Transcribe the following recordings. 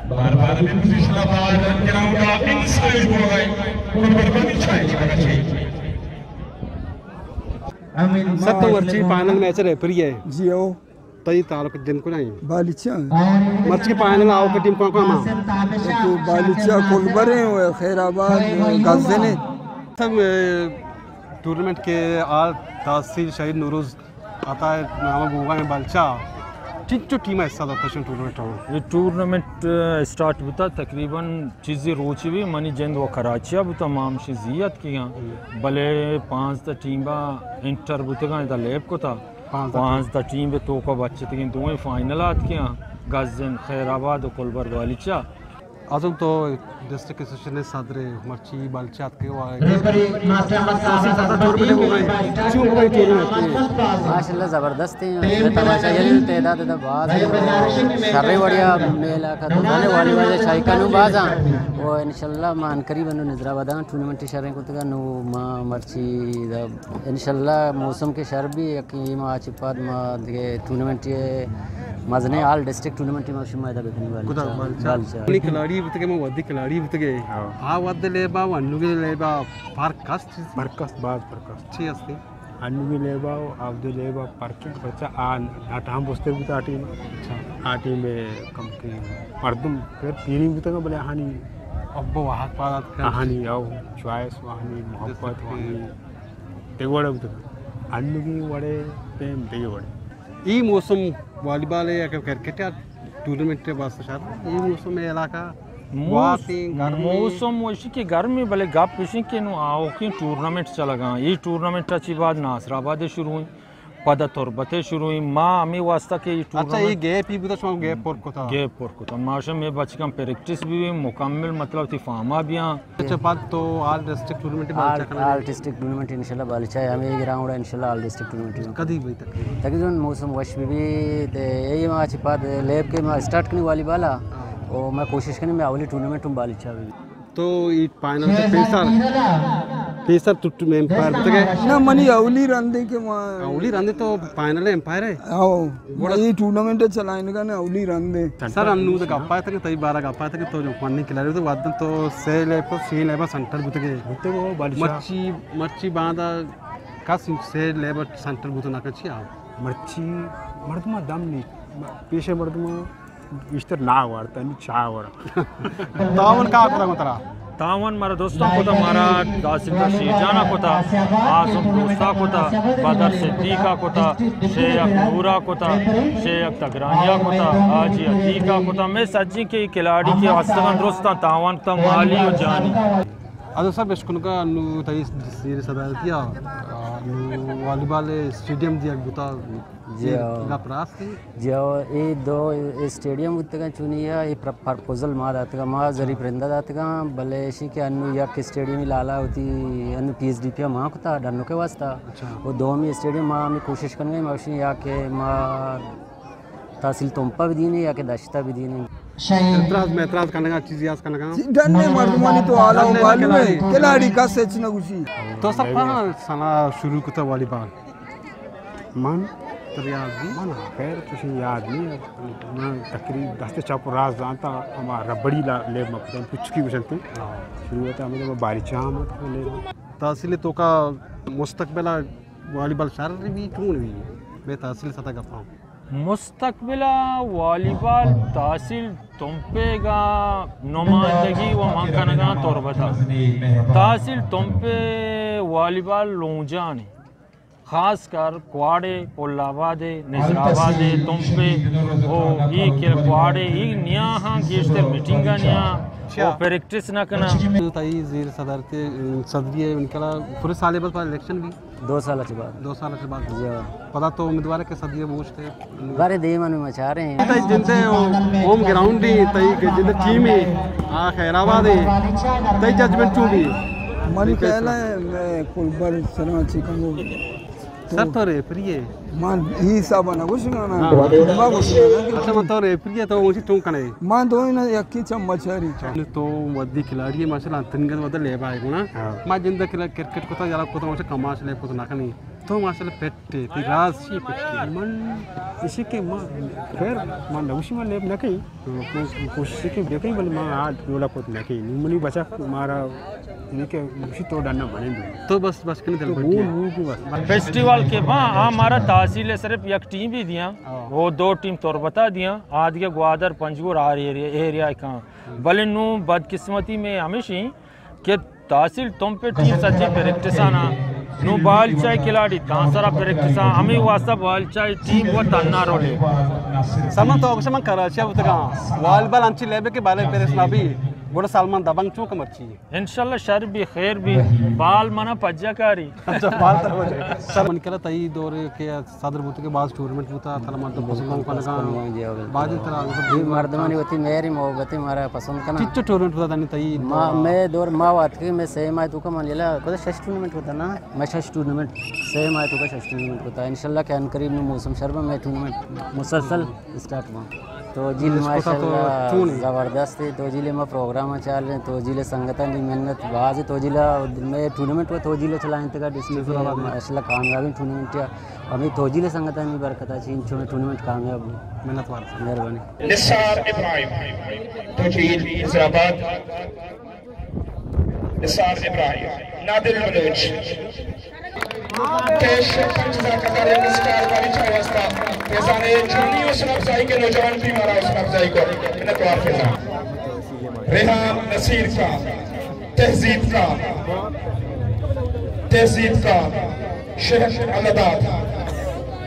بار بار میں پوزیشن ءَ بال گراؤنڈ ءَ انسائیڈ بوگ ءَ اِنت۔ گل بربادی چاہے چاہے چاہے۔ سر تو مرچی فائنل میچ ءِ ریفری ئے۔ جی ہو۔ تئی تعلق جند کجا اِنت؟ بالیچہ۔ مرچی فائنل ءَ آؤکیں ٹیم کون کون اَنت؟ تو بالیچہ، کلبر اِنت، خیر آباد، گزن اِنت۔ سر، اے، ٹورنامنٹ کہ آل تحصیل شہید نوروز عطا ءِ نام ءَ بوگ ءَ اِنت بالیچہ، چنچو ٹیم ءَ حصہ داتگ اِش اِنت ٹورنامنٹ ءَ؟ اے ٹورنامنٹ، آ، اسٹارٹ بوتگ تقریباً چیزے روچے بیت، منی جند وَ کراچی ءَ بوتگ، ما ہمشی زی اتکگ آں، بلے پانزدہ ٹیم ءَ انٹر بوتگ اَنت، ادا لیب کتگ۔ پانزدہ ٹیم۔ پانزدہ ٹیم ءِ توک ءَ بچتگیں دوئیں فائنل ءَ اتکگ آں، گزن خیر آباد ءُ کلبر بالیچہ۔ ازم تو ڈسٹرکٹ ایسوسیئیشن ءِ صدر ئے، مرچی بالیچہ اتکگ ئے و تحصیل پتہ ٹورنامنٹ بوگ ءَ اِنت، چون بوگ ءَ اِنت ٹورنامنٹ؟ ماشاءاللہ زبردست اِنت، تماشا گریں تعداد ادا باز اِنت، شریں وڑے ءَ میلہ کتگ، والی بال ءِ شائقین ہم باز اَنت و انشاءاللہ ما عنقریب انوں نظر آباد ءَ ٹورنامنٹ شریں کتگ، نوں ما مرچی ادا انشاءاللہ موسم کہ شر بیت، یکیں ماہ چہ پد ما دگہ ٹورنامنٹے، مزنیں آل ڈسٹرکٹ ٹورنامنٹے ما شما ادا بکنیں، کتا بالیچہ۔ بالیچہ۔ منی کھلاڑی بوتگ ئے، من وھدی کھلاڑی بوتگ ئے۔ ہاں۔ آ وھد ءِ لیب ءَ و انوگیں لیب ءَ فرق است چیزے؟ فرق است، باز فرق است۔ چی است؟ انوگیں لیب ءَ و آ وھدی لیب ءَ فرق اِنت، پرچا آ نٹ ہم بستر بوتگ آ ٹیم ءَ۔ اچھا۔ آ ٹیم ءَ کمکے مردم پیر پیریں بوتگ، بلے آہانی اب واہگ پاد اتک، آہانی او چوائس، آہانی محبت، آہانی دگہ وڑ بوتگ۔ انوگیں وڑ ءِ پیم دگہ وڑ۔ اے موسم والی بال ءِ یا کہ کرکٹ ءِ ٹورنامنٹ ءِ واستہ شر؟ اے موسم ءِ علاقہ موس-، واتیں گرمیں۔ موسم وشی کہ گرمیں، بلے گپ اِش اِنت کہ نوں آؤکیں ٹورنامنٹ چلگ ءَ اَنت۔ اے ٹورنامنٹ ءَ چہ بعد ناصر آباد ءَ شروع اِنت، پدا تربت ءَ شروع اِنت۔ ما ہمے واستہ کہ اے اچھا، اے ٹورنامنٹ گیپ ہی بوتگ، شما گیپ پر کتگ؟ گیپ پر کتگ۔ ما شہ مئے بچکاں پریکٹس بہ بیت، مکمل مطلب تئی فارم ءَ بیاں۔ اچھا، پد تو آل ڈسٹرکٹ ٹورنامنٹ آل، بالیچہ کنگ ئے؟ آل ڈسٹرکٹ ٹورنامنٹ انشاءاللہ بالیچہ ءَ، ہمے گراؤنڈ ءَ انشاءاللہ آل ڈسٹرکٹ ٹورنامنٹ۔ کدی بیت تقریباً؟ تقریباً موسم وش بہ بیت، اے ماہ چہ پد لیب کہ ما اسٹارٹ کنیں والی بال ءَ، ہاں۔ او ما کوشش کنیں مئے اولی ٹورنامنٹ ہم بالیچہ بہ بیت۔ تو اے فائنل ءَ پیسر، پیسر تو ٹیم امپائر بوتگ ئے؟ نہ، منی اولی رند اِنت کہ ما اولی رند اِنت تو فائنل ءِ امپائر ئے؟ او، گڑا اے ٹورنامنٹ ءِ چلائینگ ءَ نہ اولی رند اِنت۔ سر، انوں تو گپ ءَ اتگ ئے، تئی بارہ ءَ گپ ءَ اتگ ئے، تو جو فنی کھلاڑی تو وھداں تو سے لیب ءَ، سے لیب ءَ سینٹر بوتگ ئے۔ بوتگ ئے، او بالیچہ۔ مرچی، مرچی باندا کس سے لیب ءَ سینٹر بوتگ نہ کنت، چیا؟ مرچی مردم ءَ دم نی، پیش ءِ مردم ءَ گیشتر نہ وارت، نی چا وارت۔ تعاون کا کتگ ترا؟ تعاون مارا دوستاں کتگ، مارا تحصیلدار شیر جان ءَ کتگ، اعظم دوست ءَ کتگ، بدر صدیق ءَ کتگ، شیخ نور ءَ کتگ، شیخ تگرانی ءَ کتگ، حاجی عتیق ءَ کتگ، مئے سجیں کہ کھلاڑی کہ ہستگ اَنت درستاں تعاون کتگ، مالی و جانی۔ ازم صاحب، اشکنگ ءَ انوں تئی زیر صدارتی ءَ، آ، انوں والی بال اسٹیڈیم دیگ بوتگ، جی اے ہاں۔ گپ راست اِنت؟ جی ہاں، اے دو اسٹیڈیم بوتگ اَنت، چونی ءَ اے پر-، پرپوزل ما داتگ اَنت، ما ظریف رند ءَ داتگ اَنت، بلے ایشی کہ انوں یک اسٹیڈیمی لالا وتی انوں پی ایس ڈی پی ءَ مان کتگ ڈنوک ءِ واستہ۔ اچھا۔ و دومی اسٹیڈیم ما ہمے کوشش کنگ ءَ ایں، ما گوشیں یا کہ ما تحصیل تمپ ءَ بدینیں یا کہ دشت ءَ بدینیں۔ اعتراض، مئے اعتراض کنگ ءَ، چیزے آس کنگ ءَ؟ ڈن ءَ، مردمانی تو حال احوال نہ اِنت، کھلاڑی کس ہچ نہ گوشی۔ تو سر کہاں سال ءَ شروع کتگ والی بال؟ من؟ تو یاد نی؟ من خیر چوشیں یاد نی۔ من تقریب دست چپ و راست زانتا، ہما ربڑی لا-، لیب ما کتگ، پچکی گوشنت۔ ہاں۔ شروع ءَ ہمے ما بالیچہ آمد لیب۔ تحصیل ءِ توکا مستقبل ءَ والی بال شر بی، چون بی؟ مئے تحصیل ءِ ستا گپاں۔ مستقبل ءَ والی بال تحصیل تمپ ءِ گا نمائندگی و من کنگ ءَ آں تربت ءَ۔ تحصیل تمپ ءِ والی بال لونجان اِنت، خاص کر کواڑے، پل آباد ءِ، نظر آباد ءِ، تمپ ءِ، او اے کہ کواڑے، اے نیاہاں گیشتر میٹنگ ءَ نیاں، او پریکٹس نہ کناں۔ تئی زیر صدارت، صدری ءِ انقلاب پورے سالے بعد الیکشن بی؟ دو سال چہ بعد۔ دو سال چہ بعد۔ جی ہاں۔ پدا تو امیدوار ئے کہ صدری ءَ بوشت ئے؟ بارے دیم ءَ نوں ما چاریں۔ تئی جند ءِ ہوم گراؤنڈ اِنت، تئی جند ءِ ٹیم اِنت، آ خیر آباد اِنت۔ تئی ججمنٹ چون بی؟ منی خیال ءَ مئے کلبر سرا چی کمو۔ سر تو ریفری ئے؟ من اے حساب ءَ نہ گوشگ ءَ آں نا۔ ہاں۔ ما گوشگ ءَ آں نا کہ اچھا، من تو ریفری ئے، تو گوشی چون کن ئے؟ من دوئیں یکے چم بچاری۔ تو وھدی کھلاڑی ئے، ماشاءاللہ، انتنگت وھد ءَ لیب ءَ ئے گونا۔ ہاں۔ ما جند ءَ کرکٹ کتگ، یلہ کتگ، ما کماش لیب کتگ نہ کنیں۔ تو ماشاءاللہ فٹ ئے، تئی راز چی فٹ ئے؟ من ایشی کہ ما خیر، ما نوشی ما لیب نہ کئی، تو کوشش کہ بہ کئی، بلے ما آ ڈولا کت نہ کئی۔ نی منی بچا مارا، یعنی کہ اسی تو ڈنّا بنے دو۔ تو بس، بس کنے دل تو بٹی۔ وہ، وہ کو بس۔ فیسٹیول کے با، ہاں، ہمارا تحصیل ہے صرف یک ٹیم بھی دیاں، ہاں۔ وہ دو ٹیم تربتا دیاں، آدگہ گوادر، پنجگور، آر ایریا، ایریا کاں۔ بلے نوں بدقسمتی میں ہمیشی کہ تحصیل تمپ ءِ ٹیم سجیں پریکٹس آنا۔ نوں بالچائی کھلاڑی تاں سرا پریکٹس آں، ہمے واسطہ بالچائی ٹیم و تھنا رولے۔ سلمان، تو اگشہ من کراچی ءَ بوتگاں، والی بال انچیں لیبے کہ بالے پریس نہ بی، گڑا سلمان دبنگ چون کہ مرچی؟ انشاءاللہ شر بی، خیر بی، بال منا پجا کاری۔ اچھا، بال تر وجہ۔ سر، من کرا تئی دور کہ صدر بوتگ کہ باز ٹورنمنٹ بوتا، تھنا مردم پسند کنگا، جی، بالکل۔ باز ترا مردمانی وتی مہری محبت مارا پسند کنا۔ چچو ٹورنمنٹ بوتا تھنی تئی ما، دورا؟ مئے دور ما واتکے مئے سہ ماہ توکا من یلا کدا شش ٹورنمنٹ بوتا نا، مئے شش ٹورنمنٹ سہ ماہ توکا شش ٹورنمنٹ بوتا۔ انشاءاللہ کہ عنقریب نوں موسم شر با مئے ٹورنمنٹ مسلسل اسٹارٹ با۔ تو جیل ماشاءاللہ زبردست ہے۔ تو جیل ما پروگرام چال رہے ہیں۔ تو جیل سنگتانی محنت باز ہے۔ تو جیل میں ٹورنمنٹ و تو جیل چلائیں تک ڈسٹرکٹ ماشاءاللہ کامیابی ٹورنمنٹ ہے۔ ہمیں تو جیل سنگتانی برکت ہے، چین چون ٹورنمنٹ کامیاب ہو۔ محنت وار۔ مہربانی۔ نثار ابراہیم، تو جیل حیدرآباد۔ نثار ابراہیم، نادر بلوچ۔ کیش پنچ ہزار قطار انگسٹار والی چاہ واسطہ فیضان جوانی حوصلہ افزائی کے نوجوان ٹیم آرا حوصلہ افزائی کو منتوار فیضان۔ ریحان نصیر کا، تہذیب کا، تہذیب کا، شیخ اللہ داد،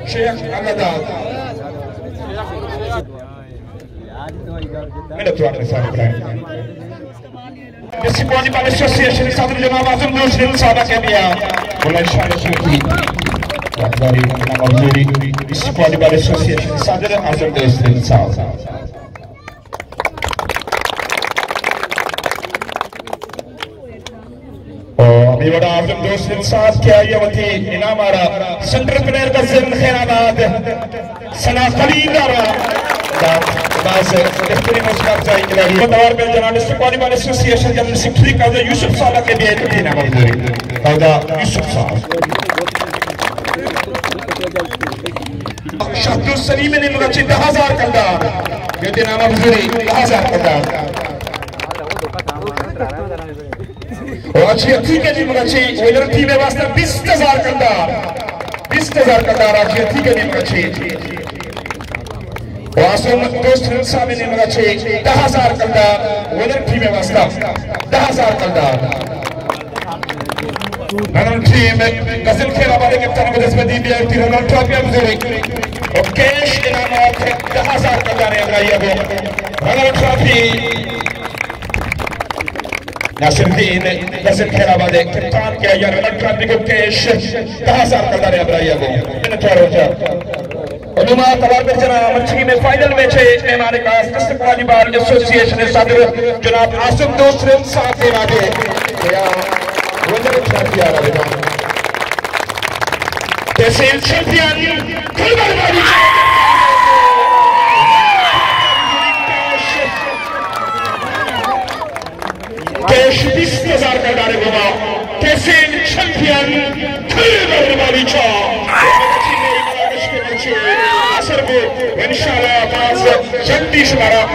شیخ اللہ داد۔ منتوار نثار ابراہیم۔ ڈسٹرکٹ والی بال ایسوسی ایشن صدر جناب اعظم دوست صاحب کے بیا بلند شان شرفی یادگاری انعام حضوری۔ ڈسٹرکٹ والی بال ایسوسی ایشن صدر اعظم دوست صاحب۔ او ہمے وڑا اعظم دوست صاحب کہ آئی وتی انعام آرا سینٹر پلیئر کا ضمن خیر آباد ثنا خلیل آرا دات۔ باز بہترین حوصلہ افزائی کھلاڑی۔ توار بل جناب ڈسٹرکٹ والی بال ایسوسی ایشن جنرل سیکرٹری قاضی یوسف صاحب کے بیا انعام حضوری۔ قاضی یوسف صاحب۔ شاہ دوست سلیم نے مگا چی دہ ہزار کلدار۔ یہ انعام حضوری دہ ہزار کلدار۔ و حاجی عتیق ءِ نیمگ ءَ چہ ویلر ٹیم ءِ واستہ بیست ہزار کلدار، بیست ہزار کلدار حاجی عتیق ءِ نیمگ ءَ چہ۔ و اعظم دوست صاحب ءِ نیمگ ءَ چہ دہ ہزار کلدار ویلر ٹیم ءِ واستہ، دہ ہزار کلدار۔ رنر ٹیم غزل خیر آباد ءِ کپتان ءَ دست بدی بیا وتی رنر ٹرافی ءَ بزوری۔ و کیش انعامات دہ ہزار کلدار ءِ ہمراہی ءَ گوں رنر ٹرافی۔ ناصر الدین غزل خیر آباد ءِ کپتان کہ آئی ءَ رنر ٹرافی گوں کیش دہ ہزار کلدار ءِ ہمراہی ءَ گوں۔ منتوار واجہ۔ و نوں ما توار بل جناں مرچیگیں فائنل میچ ءِ مہمان خاص ڈسٹرکٹ والی بال ایسوسی ایشن ءِ صدر جناب عاصم دوست رند صاحب ءِ دیما دے یا رنر ٹرافی ءَ را بداں۔ تحصیل چیمپئن کلبر والی کیش بیست ہزار کلدار ءِ گوما تحصیل چیمپئن کھلے بر بالیچا۔ اثر بو انشاءاللہ باز جلدی شمارا